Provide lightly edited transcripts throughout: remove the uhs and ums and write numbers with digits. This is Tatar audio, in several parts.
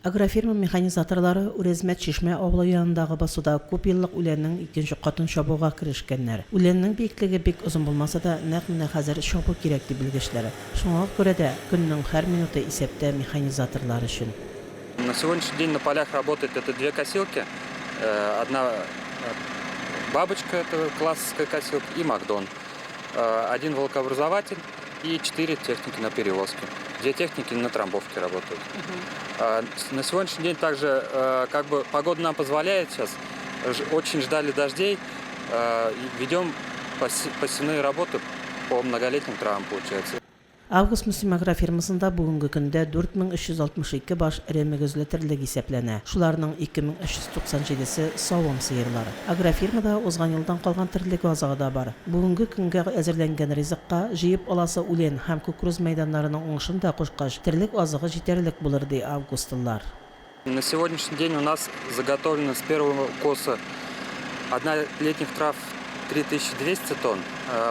Агрофирма механизаторлары Үрәзмәт Чишмә авылы янындагы басуда күпьеллык үләннең икенче катын чабуга керешкәннәр. Үләннең биеклеге бик озын булмаса да, нәкъ менә хәзер чабу кирәк, ди белгечләр. Шуңа күрә дә көннең һәр минуты исәптә механизаторлар өчен. На сегодняшний день на полях работает это две косилки. Одна бабочка, это классовская косилка, и Макдон. Один волокообразователь и четыре техники на перевозке. Две техники на трамбовке работают. На сегодняшний день также, как бы погода нам позволяет сейчас, очень ждали дождей, ведем посевные работы по многолетним травам, получается. Август Мөслим агрофирмасында бүгенге көндә 4362 баш эре мөгезле терлек исәпләнә. Шуларның 2397 се савым сыерлар. Агрофирмада узган елдан калган терлек азыгы да бар. Бүгенге көнгә әзерләнгән ризыкка, җыеп аласы үлән һәм кукуруз мәйданнарының уңышын да кушкач, терлек азыгы җитәрлек булыр, ди августлылар. На сегодняшний день у нас заготовлено с первого укоса однолетних трав 3200 тонн,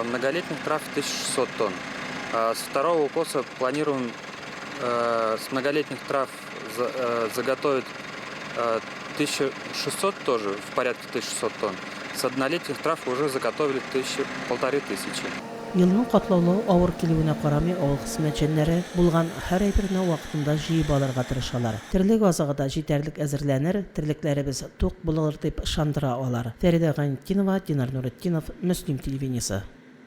многолетних трав 1600 тонн. С второго укоса планируем с многолетних трав заготовить 1600 тоже, в порядке 1600 тонн. С однолетних трав уже заготовили 1500. Елның катлаулы, авыр килүенә карамый, авыл хезмәтчәннәре булган һәр әйберне вакытында җыеп алырга тырышалар. Терлек азыгы да җитәрлек әзерләнер, терлекләребез тук булыр дип ышандыра алар. Фәридә Гайнетдинова, Динар Нуретдинов, Мөслим телевидениесе.